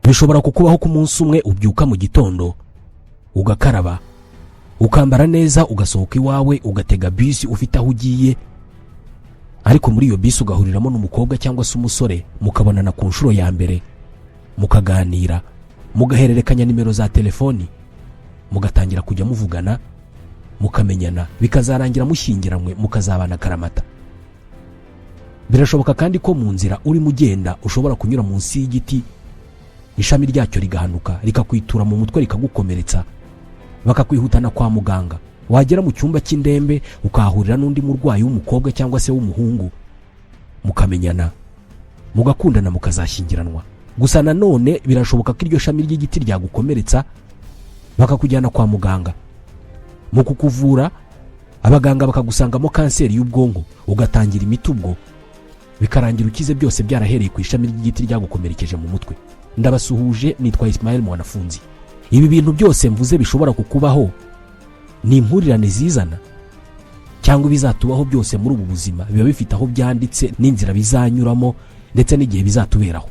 Bishobora kukubaho ku munsi umwe ubyuka mu gitondo ugakaraba, ukambara neza, ugasohoka iwawe, ugatega bisi ufite aho ugiye, ariko muri iyo bisi ugahuriramo n'umukobwa cyangwa se umusore, mukabonana ku nshuro ya mbere, mukaganira, mugahererekanya nimero za telefoni, mugatangira kujya muvugana, mukamenyana, bikazarangira mushyingiranywe, mukazabana akaramata. Birashoboka kandi ko mu nzira urimo ugenda ushobora kunyura munsi y'igiti, ishami ryacyo rigahanuka rikakwitura mu mutwe rikagukomeretsa, bakakwihutana kwa muganga. Wagera mu cyumba cy'indembe ukahahurira n'undi murwayi w'umukobwa cyangwa se w'umuhungu, mukamenyana, mugakundana, mukazashyingiranwa. Gusa nanone birashoboka ko iryo shami ry'igiti ryagukomeretsa bakakujyana kwa muganga, mu kukuvura abaganga bakagusangamo kanseri y'ubwonko, ugatangira imiti, ubwo bikarangira ukize, byose byarahereye ku ishami ry'igiti ryagukomerekeje mu mutwe. Ndabasuhuje, nitwa Ismael Mwanafunzi. Ibi bintu byose mvuze bishobora kukubaho ni impurirane zizana, cyangwa ibizatubaho byose muri ubu buzima biba bifite aho byanditse n'inzira bizanyuramo ndetse n'igihe bizatuberaho.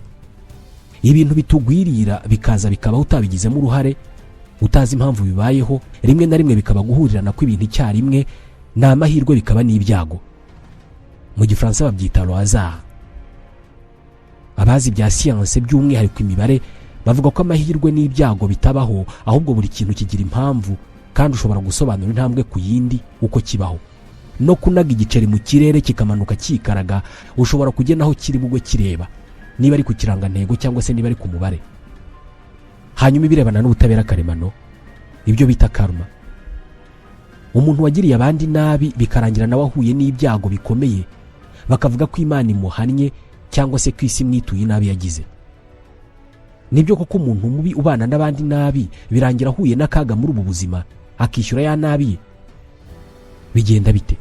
Ibintu bitugwirira bikaza bikabaho utabigizemo uruhare, utazi impamvu bibayeho, rimwe na rimwe bikaba guhurirana kw'ibintu icyarimwe, ni amahirwe bikaba n'ibyago. Mu Gifaransa babyita le hasard. Abazi bya siyanse by'umwihariko imibare bavuga ko amahirwe n'ibyago bitabaho, ahubwo buri kintu kigira impamvu kandi ushobora gusobanura intambwe ku yindi uko kibaho. No kunaga igiceri mu kirere kikamanuka kikaraga, ushobora kugena aho kiri bugwe kireba, niba ari ku kirangantego cyangwa se niba ari ku mubare. Hanyuma ibirebana n'ubutabera karemano, ibyo bita karma, umuntu wagiriye abandi nabi bikarangira nawe ahuye n'ibyago bikomeye, bakavuga ko Imana imuhannye cyangwa se ko isi imwituye inabi yagize. Nibyo koko, umuntu mubi ubana n'abandi nabi birangira ahuye n'akaga muri ubu buzima, akishyura ya nabi ye. Bigenda bite?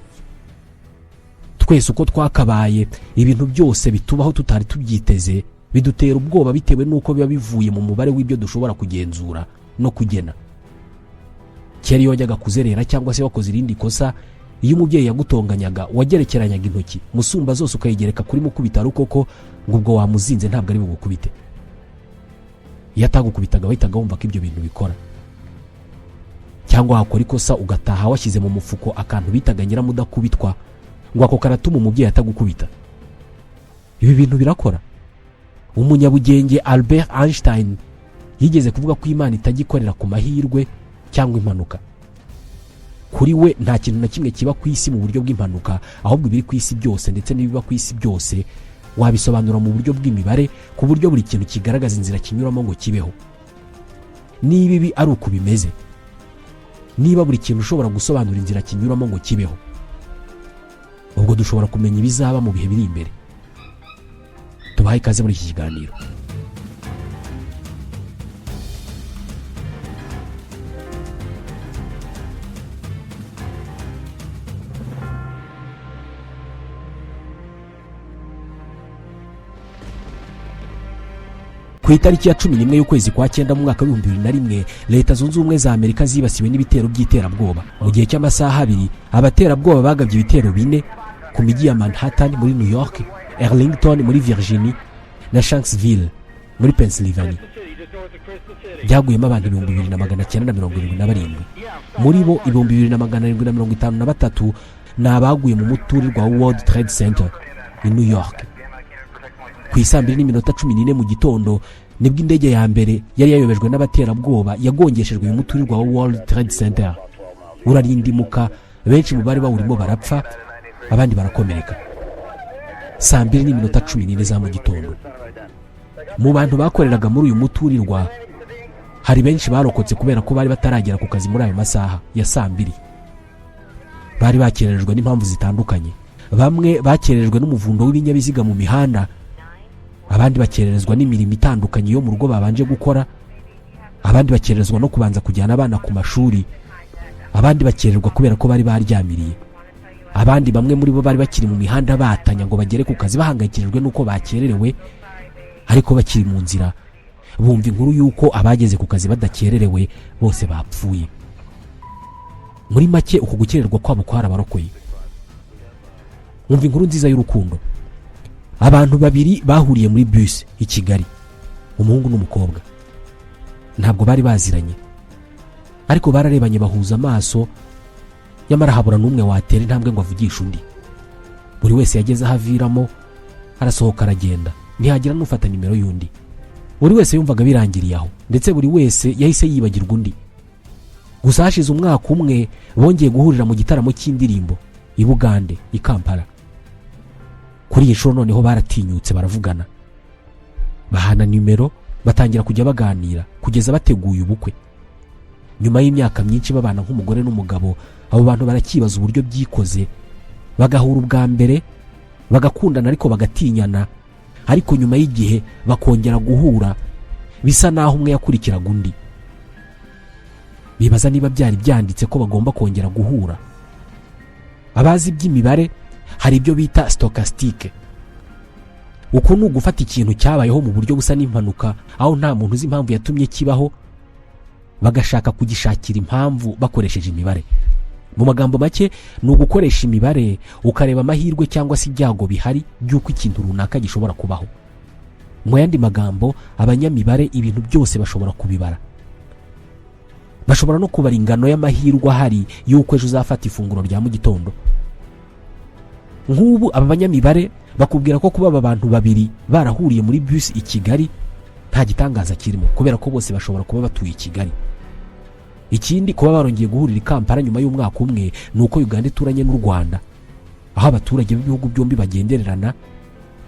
Twese uko twakabaye, ibintu byose bitubaho tutari tubyiteze bidutera ubwoba, bitewe n'uko biba bivuye mu mubare w'ibyo dushobora kugenzura no kugena. Kera iyo wajyaga kuzerera cyangwa se wakoze irindi kosa, iyo umubyeyi yagutonganyaga wagerekeranyaga intoki musumba zose ukayigereka kuri mukubita rukoko, ngo ubwo wamuzinze ntabwo ari bugukubite. Iyo atagukubitaga wahitaga wumva ko ibyo bintu bikora. Cyangwa wakora ikosa ugataha washyize mu mufuko akantu bitaga nyiramudakubitwa, ngo ako karatuma umubyeyi atagukubita. Ibi bintu birakora. Umunyabugenge Albert Einstein yigeze kuvuga ko Imana itajya ikorera ku mahirwe cyangwa impanuka. Kuri we nta kintu na kimwe kiba ku isi mu buryo bw'impanuka, ahubwo ibiri ku isi byose ndetse n'ibiba ku isi byose wabisobanura mu buryo bw'imibare, ku buryo buri kintu kigaragaza inzira kinyuramo ngo kibeho. Niba ibi ari uko bimeze, niba buri kintu ushobora gusobanura inzira kinyuramo ngo kibeho, ubwo dushobora kumenya ibizaba mu bihe biri imbere. Tubahe ikaze muri iki kiganiro. Ku itariki ya 11 y'ukwezi kwa 9 mu mwaka w'2001, Leta Zunze Ubumwe za Amerika zibasiwe n'ibitero by'iterabwoba. Mu gihe cy'amasaha 2, abaterabwoba bagabye ibitero 4 ku mijyi ya Manhattan muri New York, Arlington muri Virginia na Shanksville muri Pennsylvania. Byaguyemo abantu 2977, muri bo 2753 ni abaguye mu muturirwa wa World Trade Center i New York. Ku isaa 2:14 mu gitondo nibwo indege ya mbere yari yayobejwe n'abaterabwoba yagongeshejwe uyu muturirwa wa World Trade Center, urarindimuka, benshi mu bari bawurimo barapfa, abandi barakomereka. Saa 2:14 za mu gitondo, mu bantu bakoreraga muri uyu muturirwa hari benshi barokotse kubera ko bari bataragera ku kazi muri ayo masaha ya saa 2. Bari bakererejwe n'impamvu zitandukanye. Bamwe bakererejwe n'umuvundo w'ibinyabiziga mu mihanda, abandi bakererezwa n'imirimo itandukanye yo mu rugo babanje gukora, abandi bakererezwa no kubanza kujyana abana ku mashuri, abandi bakererwa kubera ko bari baryamiriye, abandi bamwe muri bo bari bakiri mu mihanda batanya ngo bagere ku kazi bahangayikishijwe n'uko bakererewe, ariko bakiri mu nzira bumva inkuru y'uko abageze ku kazi badakererewe bose bapfuye. Muri make uku gukererwa kwabo kwarabarokoye. Umva inkuru nziza y'urukundo. Abantu babiri bahuriye muri bus i Kigali. Umuhungu n'umukobwa ntabwo bari baziranye, ariko bararebanye bahuza amaso, nyamara habura n'umwe watera intambwe ngo avugishe undi. Buri wese yageze aho aviramo, arasohoka aragenda, ntihagira n'ufata nimero y'undi. Buri wese yumvaga birangiriye aho, ndetse buri wese yahise yibagirwa undi. Gusa hashize umwaka umwe bongeye guhurira mu gitaramo cy'indirimbo i Bugande, i Kampala. Kuri iyi nshuro noneho baratinyutse baravugana, bahana nimero, batangira kujya baganira kugeza bateguye ubukwe. Nyuma y'imyaka myinshi babana nk'umugore n'umugabo, abo bantu barakibaza uburyo byikoze bagahura ubwa mbere, bagakundana ariko bagatinyana, ariko nyuma y'igihe bakongera guhura bisa naho umwe yakurikiraga undi. Bibaza niba byari byanditse ko bagomba kongera guhura. Abazi iby'imibare hari ibyo bita stochastique. Uku ni ugufata ikintu cyabayeho mu buryo busa n'impanuka, aho nta muntu uzi impamvu yatumye kibaho, bagashaka kugishakira impamvu bakoresheje imibare. Mu magambo make, ni ugukoresha imibare ukareba amahirwe cyangwa se ibyago bihari by'uko ikintu runaka gishobora kubaho. Mu yandi magambo, abanyamibare ibintu byose bashobora kubibara. Bashobora no kubara ingano y'amahirwe ahari y'uko ejo uzafata ifunguro rya mu gitondo. Nk'ubu aba banyamibare bakubwira ko kuba aba bantu babiri barahuriye muri bisi i Kigali nta gitangaza kirimo, kubera ko bose bashobora kuba batuye i Kigali. Ikindi, kuba barongeye guhurira i Kampala nyuma y'umwaka umwe ni uko Uganda ituranye n'u Rwanda, aho abaturage b'ibihugu byombi bagendererana.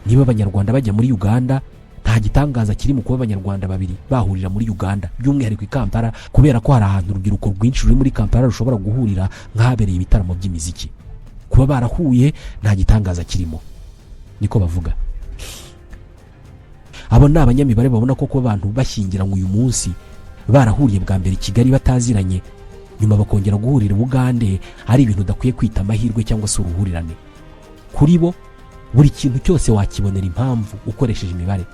Niba Abanyarwanda bajya muri Uganda, nta gitangaza kiri mu kuba Abanyarwanda babiri bahurira muri Uganda, by'umwihariko i Kampala, kubera ko hari ahantu urubyiruko rwinshi ruri muri Kampala rushobora guhurira, nk'ahabereye ibitaramo by'imiziki. Kuba barahuye nta gitangaza kirimo, niko bavuga. Abo ni abanyamibare babona ko kuba abantu bashyingiranywe uyu munsi barahuriye bwa mbere i Kigali bataziranye, nyuma bakongera guhurira i Bugande, ari ibintu udakwiye kwita amahirwe cyangwa se uruhurirane. Kuri bo, buri kintu cyose wakibonera impamvu ukoresheje imibare.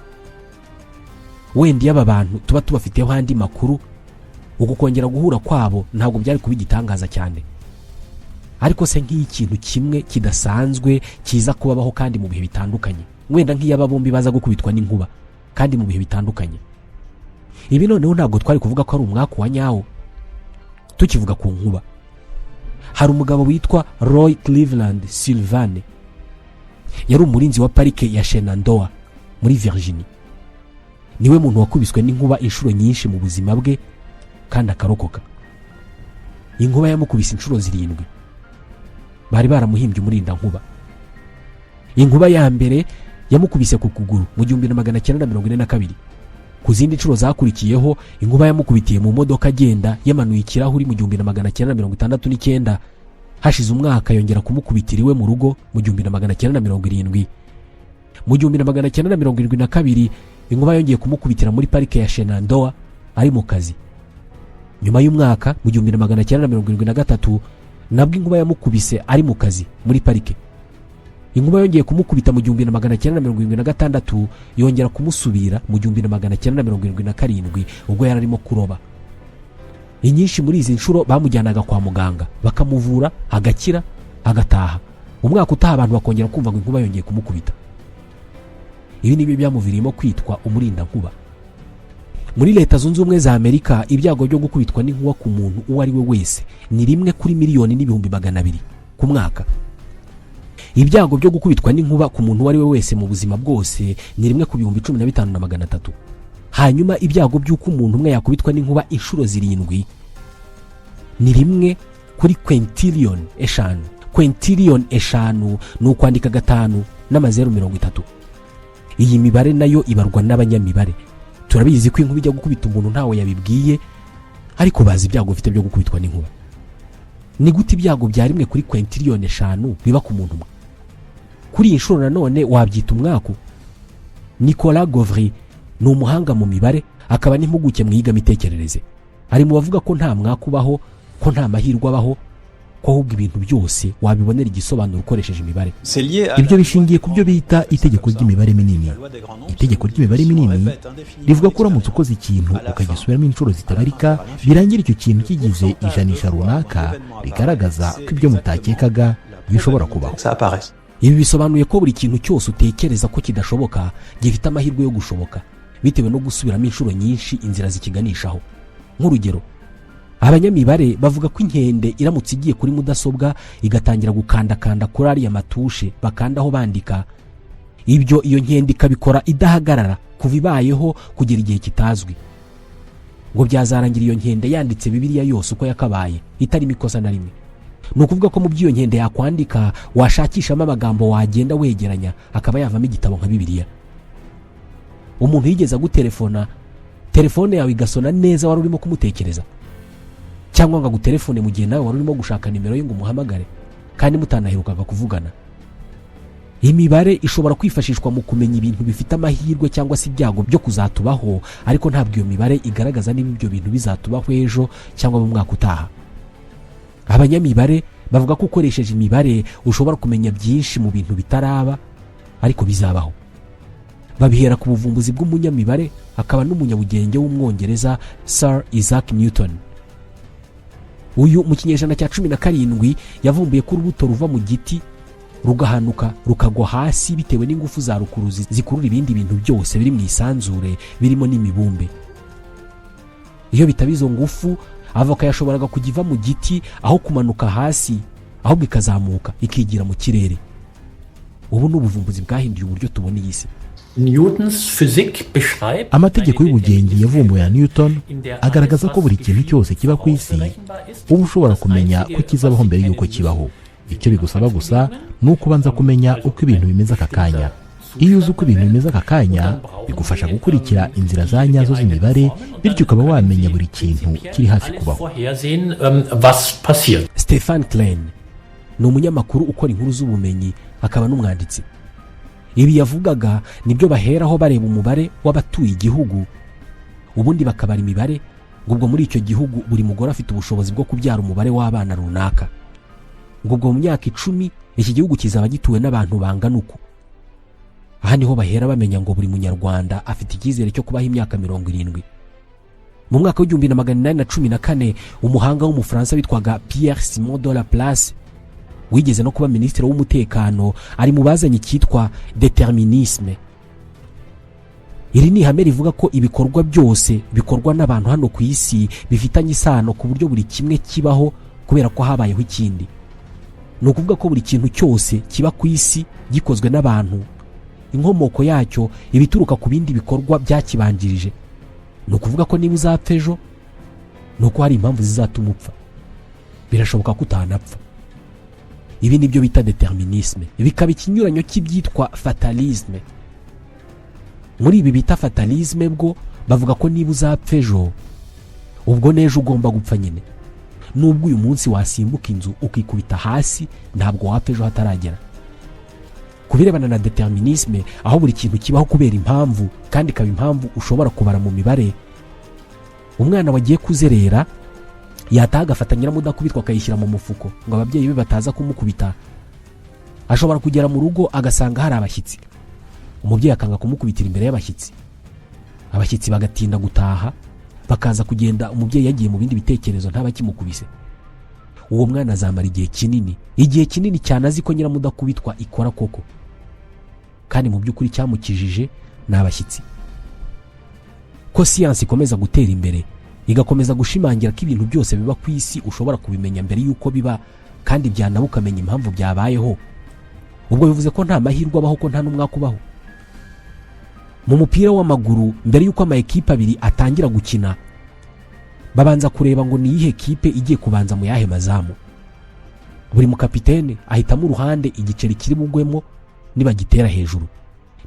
Wenda iyo aba bantu tuba tubafiteho andi makuru, uku kongera guhura kwabo ntabwo byari kuba igitangaza cyane. Ariko se nk'iyo ikintu kimwe kidasanzwe kiza kubabaho kandi mu bihe bitandukanye, wenda nk'iyo aba bombi baza gukubitwa n'inkuba kandi mu bihe bitandukanye, ibi noneho ntabwo twari kuvuga ko ari umwaku wa nyawo. Tukivuga ku nkuba, hari umugabo witwa Roy Cleveland Sullivan. Yari umurinzi wa parike ya Shenandoah muri Virginia. Niwe muntu wakubiswe n'inkuba inshuro nyinshi mu buzima bwe kandi akarokoka. Inkuba yamukubise inshuro zirindwi. Bari baramuhimbye umurindankuba. Inkuba ya mbere yamukubise ku kuguru mu 1942. Ku zindi nshuro zakurikiyeho, inkuba yamukubitiye mu modoka agenda yamanuye ikirahuri mu 1969. Hashize umwaka yongera kumukubitira iwe mu rugo mu 1970. Mu 1972, inkuba yongeye kumukubitira muri parike ya Shenandoah ari mu kazi. Nyuma y'umwaka, mu 1973, nabwo inkuba yamukubise ari mu kazi muri parike. Inkuba yongeye kumukubita mu 1976, yongera kumusubira mu 1977 ubwo yari arimo kuroba. Inyinshi muri izi nshuro bamujyanaga kwa muganga bakamuvura, agakira, agataha. Umwaka utaha abantu bakongera kumva ngo inkuba yongeye kumukubita. Ibi ni byo byamuviriyemo kwitwa umurindankuba. Muri Leta Zunze Ubumwe za Amerika, ibyago byo gukubitwa n'inkuba ku muntu uwo ari we wese ni 1 kuri 1,200,000 ku mwaka. Ibyago byo gukubitwa n'inkuba ku muntu uwo ari we wese mu buzima bwose ni 1 ku 15,300. Hanyuma ibyago by'uko umuntu umwe yakubitwa n'inkuba inshuro zirindwi ni 1 kuri quintillion 5. Quintillion 5 ni ukwandika 5 n'amazeru 30. Iyi mibare nayo ibarwa n'abanyamibare. Turabizi ko inkuba ijya gukubita umuntu ntawe yabibwiye, ariko bazi ibyago bifite byo gukubitwa n'inkuba. Ni gute ibyago bya 1 kuri quintillion 5 biba ku muntu umwe? Kuri iyi nshuro nanone wabyita umwaku. Nicolas Gauvrit ni umuhanga mu mibare, akaba n'impuguke mu iyigamitekerereze. Ari mu bavuga ko nta mwaku ubaho, ko nta mahirwe abaho, ko ahubwo ibintu byose wabibonera igisobanuro ukoresheje imibare. Ibyo bishingiye ku byo bita itegeko ry'imibare minini. Itegeko ry'imibare minini rivuga ko uramutse ukoze ikintu ukagisubiramo inshuro zitabarika, birangira icyo kintu kigize ijanisha runaka rigaragaza ko ibyo mutakekaga bishobora kubaho. Ibi bisobanuye ko buri kintu cyose utekereza ko kidashoboka gifite amahirwe yo gushoboka. bitewe no gusubiramo inshuro nyinshi inzira zikiganishaho. Nk'urugero, abanyamibare bavuga ko inkende iramutse igiye kuri mudasobwa igatangira gukandakanda kuri ariya matushe bakandaho bandika, ibyo iyo nkende ikabikora idahagarara kuva ibayeho kugera igihe kitazwi, ngo byazarangira iyo nkende yanditse Bibiliya yose uko yakabaye, itarimo ikosa na rimwe. Ni ukuvuga ko mu by'iyo nkende yakwandika washakishamo amagambo wagenda wegeranya akaba yavamo igitabo nka Bibiliya. Umuntu yigeze agutelefona, telefone yawe igasona neza wari urimo kumutekereza, cyangwa ngo agutelefone mu gihe nawe wari urimo gushaka nimero ye ngo umuhamagare kandi mutanaherukaga kuvugana? Imibare ishobora kwifashishwa mu kumenya ibintu bifite amahirwe cyangwa se ibyago byo kuzatubaho, ariko ntabwo iyo mibare igaragaza niba ibyo bintu bizatubaho ejo cyangwa mu mwaka utaha. Abanyamibare bavuga ko ukoresheje imibare ushobora kumenya byinshi mu bintu bitaraba ariko bizabaho. Babihera ku buvumbuzi bw'umunyamibare akaba n'umunyabugenge w'Umwongereza Sir Isaac Newton. Uyu mu kinyejana cya 17 yavumbuye ko urubuto ruva mu giti rugahanuka rukagwa hasi bitewe n'ingufu za rukuruzi zikurura ibindi bintu byose biri mu isanzure, birimo n'imibumbe. Iyo bitaba izo ngufu, avoka yashoboraga kujya iva mu giti aho kumanuka hasi ahubwo ikazamuka ikigira mu kirere. Ubu ni ubuvumbuzi bwahinduye uburyo tubona iyi si. Newtons Physik beschreibt Amategeko y'ubugenge yavumbuwe na Newton agaragaza ko buri kintu cyose kiba ku isi uba ushobora kumenya ko kizabaho mbere y'uko kibaho. Icyo bigusaba gusa ni ukubanza kumenya uko ibintu bimeze aka kanya. Iyo uzi uko ibintu bimeze aka kanya, bigufasha gukurikira inzira za nyazo z'imibare, bityo ukaba wamenya buri kintu kiri hafi kubaho. Vorhersehen, was passiert. Stefan Klein ni umunyamakuru ukora inkuru z'ubumenyi akaba n'umwanditsi. Ibi yavugaga nibyo baheraho bareba umubare w'abatuye igihugu, ubundi bakabara imibare ngo ubwo muri icyo gihugu buri mugore afite ubushobozi bwo kubyara umubare w'abana runaka, ngo ubwo mu myaka 10 iki gihugu kizaba gituwe n'abantu bangana uku. Aha niho bahera bamenya ngo buri Munyarwanda afite icyizere cyo kubaho imyaka 70. Mu mwaka w'1814, umuhanga w'Umufaransa witwaga Pierre Simon de Laplace, wigeze no kuba minisitiri w'umutekano, ari mu bazanye icyitwa déterminisme. Iri ni ihame rivuga ko ibikorwa byose bikorwa n'abantu hano ku isi bifitanye isano, ku buryo buri kimwe kibaho kubera ko habayeho ikindi. Ni ukuvuga ko buri kintu cyose kiba ku isi gikozwe n'abantu, inkomoko yacyo iba ituruka ku bindi bikorwa byakibanjirije. Ni ukuvuga ko niba uzapfa ejo, ni uko hari impamvu zizatuma upfa. Birashoboka ko utanapfa. Ibi ni byo bita déterminisme, bikaba ikinyuranyo cy'ibyitwa fatalisme. Muri ibi bita fatalisme bwo bavuga ko niba uzapfa ejo, ubwo n'ejo ugomba gupfa nyine. Nubwo uyu munsi wasimbuka inzu ukikubita hasi, ntabwo wapfa ejo hataragera. Ku birebana na déterminisme, aho buri kintu kibaho kubera impamvu kandi ikaba impamvu ushobora kubara mu mibare, umwana wagiye kuzerera yataha agafata nyiramudakubitwa akayishyira mu mufuko ngo ababyeyi be bataza kumukubita, ashobora kugera mu rugo agasanga hari abashyitsi, umubyeyi akanga kumukubitira imbere y'abashyitsi, abashyitsi bagatinda gutaha, bakaza kugenda umubyeyi yagiye mu bindi bitekerezo, ntaba akimukubise. Uwo mwana azamara igihe kinini, igihe kinini cyane, azi ko nyiramudakubitwa ikora koko, kandi mu by'ukuri cyamukijije ni abashyitsi. Ko siyansi ikomeza gutera imbere, igakomeza gushimangira ko ibintu byose biba ku isi ushobora kubimenya mbere y'uko biba, kandi byanaba ukamenya impamvu byabayeho, ubwo bivuze ko nta mahirwe abaho, ko nta n'umwaka ubaho. Mu mupira w'amaguru, mbere y'uko ama ekipe abiri atangira gukina, babanza kureba ngo ni iyihe kipe igiye kubanza mu yahe mazamu. Buri mukapitene ahitamo uruhande igiceri kiri bugwemo nibagitera hejuru,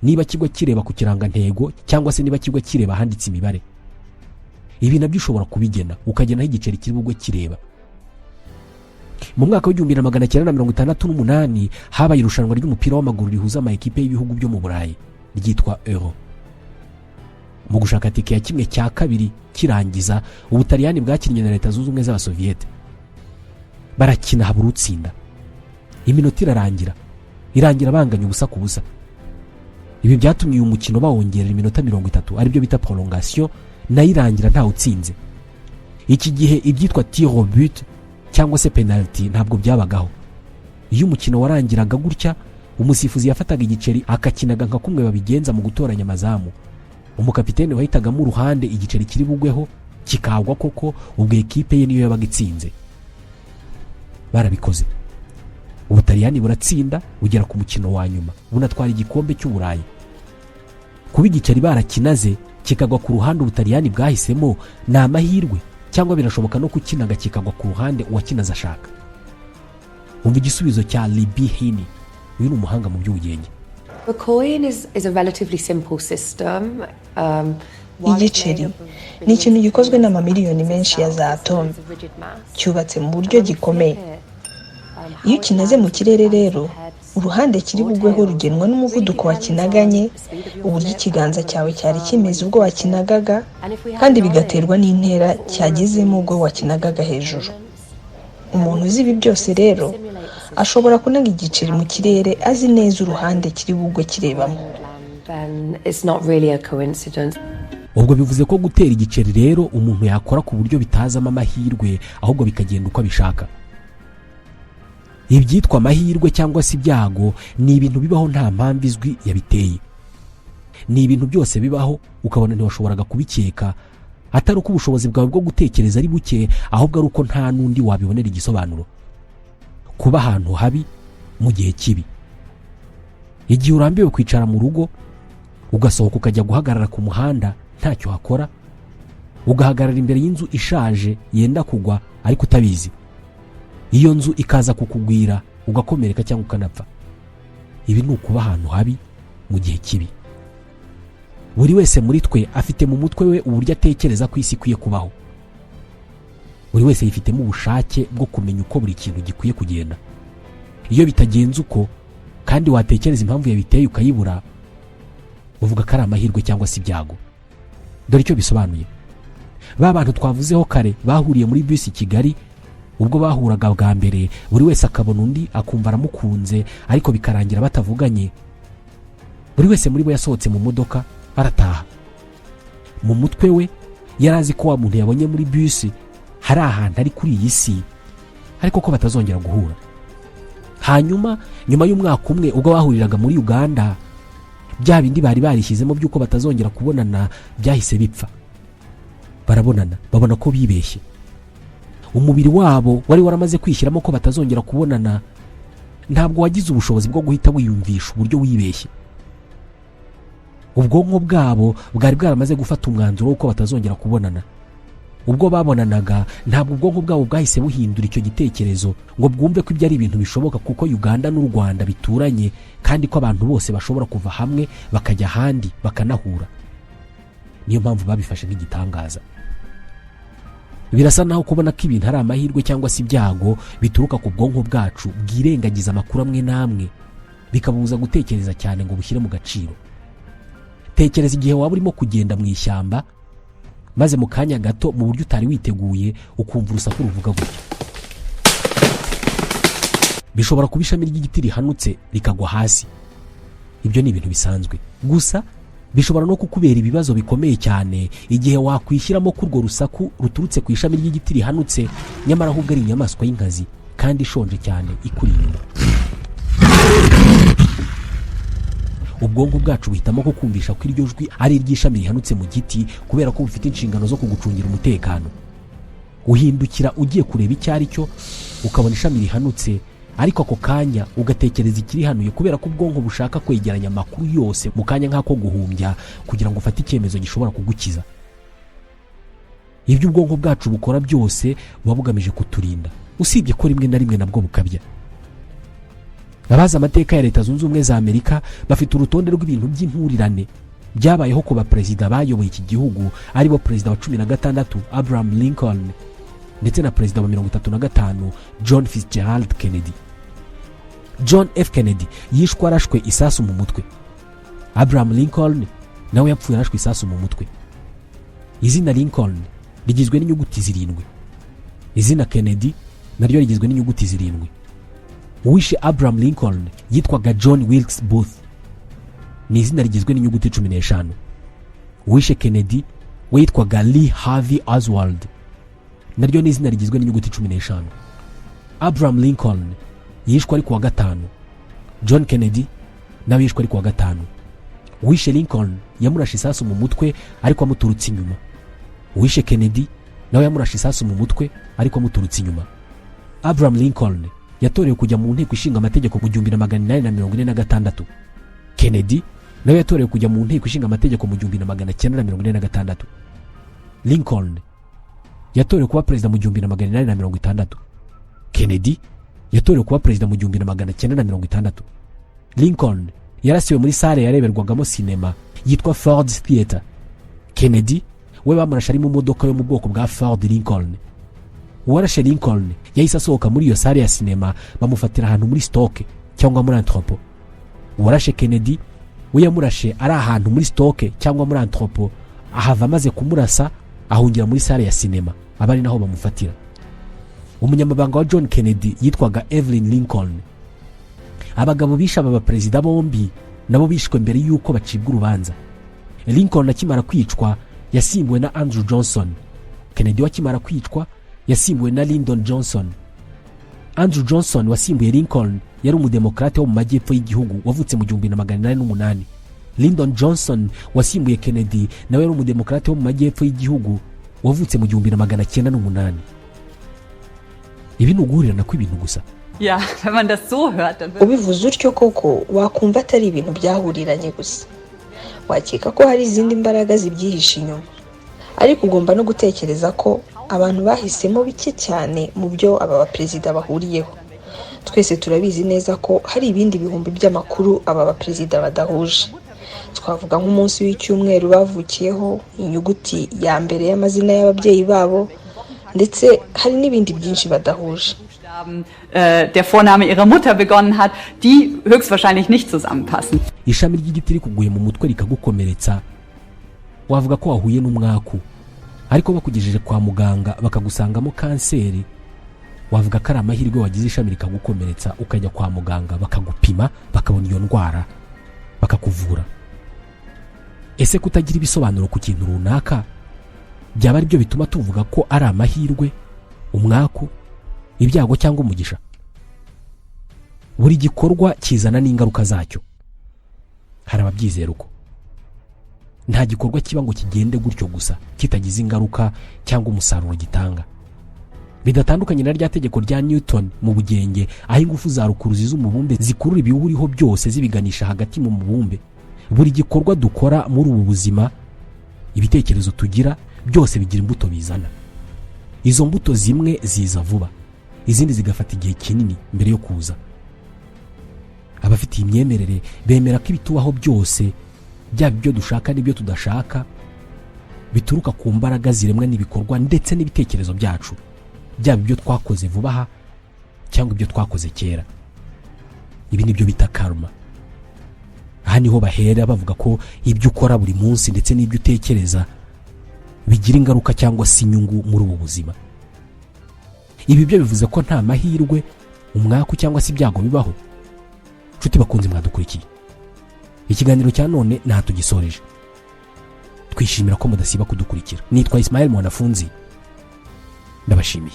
niba kigwa kireba ku kirangantego cyangwa se niba kigwa kireba ahanditse imibare. Ibi nabyo ushobora kubigena, ukagena aho igiceri kiri bugwe kireba. Mu mwaka w'1968 habaye irushanwa ry'umupira w'amaguru rihuza ama ekipe y'ibihugu byo mu Burayi, ryitwa Euro. Mu gushaka tike ya 1/2 kirangiza, Ubutaliyani bwakinnye na Leta Zunze Ubumwe z'Abasoviyete. Barakina habura utsinda, iminota irarangira, irangira banganya 0-0. Ibi byatumye uyu mukino bawongerera iminota 30, aribyo bita prolongation, nayo irangira ntawe utsinze. Iki gihe ibyitwa tirs au but cyangwa se penalty ntabwo byabagaho. Iyo umukino warangiraga gutya, umusifuzi yafataga igiceri akakinaga nka kumwe babigenza mu gutoranya amazamu. Umukapitene wahitagamo uruhande igiceri kiri bugweho kikagwa koko, ubwo ekipe ye niyo yabaga itsinze. Barabikoze, Ubutaliyani buratsinda, bugera ku mukino wa nyuma, bunatwara igikombe cy'Uburayi. Kuba igiceri barakinaze kikagwa ku ruhande Ubutaliyani bwahisemo ni amahirwe, cyangwa birashoboka no kukinaga kikagwa ku ruhande uwakinaze ashaka? Umva igisubizo cya Libi Hini. Uyu ni umuhanga mu by'ubugenge. The coin is a relatively simple system. Igiceri ni ikintu gikozwe n'amamiliyoni menshi ya za atome, cyubatse mu buryo gikomeye. Iyo ukinaze mu kirere rero, uruhande kiri bugweho rugenwa n'umuvuduko wakinaganye, uburyo ikiganza cyawe cyari kimeze ubwo wakinagaga, kandi bigaterwa n'intera cyagezemo ubwo wakinagaga hejuru. Umuntu uzi ibi byose rero ashobora kunaga igiceri mu kirere azi neza uruhande kiri bugwe kirebamo. Then it's not really a coincidence. Ubwo bivuze ko gutera igiceri rero umuntu yakora ku buryo bitazamo amahirwe, ahubwo bikagenda uko abishaka. Ibyitwa amahirwe cyangwa se ibyago ni ibintu bibaho nta mpamvu izwi yabiteye. Ni ibintu byose bibaho ukabona ntiwashoboraga kubikeka, atari uko ubushobozi bwawe bwo gutekereza ari buke, ahubwo ari uko nta n'undi wabibonera igisobanuro. Kuba ahantu habi mu gihe kibi, igihe urambiwe kwicara mu rugo ugasohoka ukajya guhagarara ku muhanda ntacyo hakora, ugahagarara imbere y'inzu ishaje yenda kugwa ariko utabizi, iyo nzu ikaza kukugwira ugakomereka cyangwa ukanapfa, ibi ni ukuba ahantu habi mu gihe kibi. Buri wese muri twe afite mu mutwe we uburyo atekereza ko isi ikwiye kubaho. Buri wese yifitemo ubushake bwo kumenya uko buri kintu gikwiye kugenda. Iyo bitagenze uko, kandi watekereza impamvu yabiteye ukayibura, uvuga ko ari amahirwe cyangwa se ibyago. Dore icyo bisobanuye: ba bantu twavuzeho kare bahuriye muri bisi i Kigali, ubwo bahuraga bwa mbere buri wese akabona undi akumva aramukunze, ariko bikarangira batavuganye. Buri wese muri bo yasohotse mu modoka arataha. Mu mutwe we yari azi ko wa muntu yabonye muri bisi hari ahantu ari kuri iyi si, ariko ko batazongera guhura. Hanyuma nyuma y'umwaka umwe, ubwo bahuriraga muri Uganda, bya bindi bari barishyizemo by'uko batazongera kubonana byahise bipfa. Barabonana, babona ko bibeshye. Umubiri wabo wari waramaze kwishyiramo ko batazongera kubonana, ntabwo wagize ubushobozi bwo guhita wiyumvisha uburyo wibeshye. Ubwonko bwabo bwari bwaramaze gufata umwanzuro w'uko batazongera kubonana. Ubwo babonanaga, ntabwo ubwonko bwabo bwahise buhindura icyo gitekerezo ngo bwumve ko ibyo ari ibintu bishoboka, kuko Uganda n'u Rwanda bituranye, kandi ko abantu bose bashobora kuva hamwe bakajya ahandi bakanahura. Niyo mpamvu babifashe nk'igitangaza. Birasa naho kubona ko ibintu ari amahirwe cyangwa se ibyago bituruka ku bwonko bwacu bwirengagiza amakuru amwe n'amwe, bikabubuza gutekereza cyane ngo bushyire mu gaciro. Tekereza igihe waba urimo kugenda mu ishyamba, maze mu kanya gato, mu buryo utari witeguye, ukumva urusaku ruvuga gutya. Bishobora kuba ishami ry'igiti rihanutse rikagwa hasi. Ibyo ni ibintu bisanzwe gusa bishobora no kukubera ibibazo bikomeye cyane igihe wakwishyiramo ko urwo rusaku ruturutse ku ishami ry'igiti rihanutse, nyamara ahubwo ari inyamaswa y'inkazi kandi ishonje cyane ikuri inyuma. Ubwonko bwacu buhitamo kukumvisha ko iryo jwi ari iry'ishami rihanutse mu giti, kubera ko bufite inshingano zo kugucungira umutekano. Uhindukira ugiye kureba icyo ari cyo, ukabona ishami rihanutse, ariko ako kanya ugatekereza ikirihanuye, kubera ko ubwonko bushaka kwegeranya amakuru yose mu kanya nk'ako guhumbya kugira ngo ufate icyemezo gishobora kugukiza. Ibyo ubwonko bwacu bukora byose buba bugamije kuturinda, usibye ko rimwe na rimwe nabwo bukabya. Abazi amateka ya Leta Zunze Ubumwe za Amerika bafite urutonde rw'ibintu by'impurirane byabayeho ku baperezida bayoboye iki gihugu, aribo perezida wa 16 Abraham Lincoln ndetse na perezida wa 35 John Fitzgerald Kennedy. John F Kennedy yishwe arashwe isasu mu mutwe. Abraham Lincoln nawe yapfuye arashwe isasu mu mutwe. Izina Lincoln rigizwe n'inyuguti zirindwi, izina Kennedy naryo rigizwe n'inyuguti zirindwi. Uwishe Abraham Lincoln yitwaga John Wilkes Booth, ni izina rigizwe n'inyuguti 15. Uwishe Kennedy we yitwaga Lee Harvey Oswald, naryo ni izina rigizwe n'inyuguti 15. Abraham Lincoln yishwe ari kuwa gatanu, John Kennedy nawe yishwe ari kuwa gatanu. Uwishe Lincoln yamurashe isasu mu mutwe, ariko amuturutse inyuma. Uwishe Kennedy nawe yamurashe isasu mu mutwe, ariko amuturutse inyuma. Abraham Lincoln yatorewe kujya mu Nteko Ishinga Amategeko mu 1846. Kennedy nawe yatorewe kujya mu Nteko Ishinga Amategeko mu 1946. Lincoln yatorewe kuba perezida mu 1860. Kennedy yatorewe kuba perezida mu 1960. Lincoln yarasiwe muri salle yareberwagamo sinema yitwa Ford Theater. Kennedy we bamurashe ari mu modoka yo mu bwoko bwa Ford Lincoln. Uwarashe Lincoln yahise asohoka muri iyo salle ya sinema, bamufatira ahantu muri stock cyangwa muri entrepôt. Uwarashe Kennedy we yamurashe ari ahantu muri stock cyangwa muri entrepôt, ahava amaze kumurasa ahungira muri salle ya sinema, aba ari naho bamufatira. Umunyamabanga wa John Kennedy yitwaga Evelyn Lincoln. Abagabo bishe aba baperezida bombi nabo bishwe mbere y'uko bacibwa urubanza. Lincoln akimara kwicwa yasimbuwe na Andrew Johnson. Kennedy we akimara kwicwa yasimbuwe na Lyndon Johnson. Andrew Johnson wasimbuye Lincoln yari Umudemokarate wo mu majyepfo y'igihugu wavutse mu 1808. Lyndon Johnson wasimbuye Kennedy nawe yari Umudemokarate wo mu majyepfo y'igihugu wavutse mu 1908. Ibi ni uguhurirana kw'ibintu gusa. Ja, wenn man das so hört, dann Ubivuze utyo koko wakumva atari ibintu byahuriranye gusa, wakeka ko hari izindi mbaraga zibyihishe inyuma. Ariko ugomba no gutekereza ko abantu bahisemo bike cyane mu byo aba baperezida bahuriyeho. Twese turabizi neza ko hari ibindi bihumbi by'amakuru aba baperezida badahuje. Twavuga nk'umunsi w'icyumweru bavukiyeho, inyuguti ya mbere y'amazina y'ababyeyi babo, ndetse hari n'ibindi byinshi badahuje. Buchstaben der Vorname ihrer Mutter begonnen hat, die höchstwahrscheinlich nicht zusammenpassen. Ishami ry'igiti rikuguye mu mutwe rikagukomeretsa, wavuga ko wahuye n'umwaku. Ariko bakugejeje kwa muganga bakagusangamo kanseri, wavuga ko ari amahirwe wagize ishami rikagukomeretsa, ukajya kwa muganga bakagupima, bakabona iyo ndwara, bakakuvura. Ese kutagira ibisobanuro ku kintu runaka byaba ari byo bituma tuvuga ko ari amahirwe, umwaku, ibyago cyangwa umugisha? Buri gikorwa kizana n'ingaruka zacyo. Hari ababyizera uko nta gikorwa kiba ngo kigende gutyo gusa kitagize ingaruka cyangwa umusaruro gitanga, bidatandukanye na rya tegeko rya Newton mu bugenge, aho ingufu za rukuruzi z'umubumbe zikurura ibiwuriho byose zibiganisha hagati mu mubumbe. Buri gikorwa dukora muri ubu buzima, ibitekerezo tugira, byose bigira imbuto bizana. Izo mbuto zimwe ziza vuba, izindi zigafata igihe kinini mbere yo kuza. Abafite iyi myemerere bemera ko ibitubaho byose, byaba ibyo dushaka n'ibyo tudashaka, bituruka ku mbaraga ziremwa n'ibikorwa ndetse n'ibitekerezo byacu, byaba ibyo twakoze vuba aha cyangwa ibyo twakoze kera. Ibi ni byo bita karma. Aha niho bahera bavuga ko ibyo ukora buri munsi ndetse n'ibyo utekereza bigira ingaruka cyangwa se inyungu muri ubu buzima. Ibi byo bivuze ko nta mahirwe, umwaku cyangwa se ibyago bibaho. Nshuti bakunze mwadukurikiye, ikiganiro cya none nta tugisoreje. Twishimira ko mudasiba kudukurikira. Nitwa Ismael Mwanafunzi, ndabashimiye.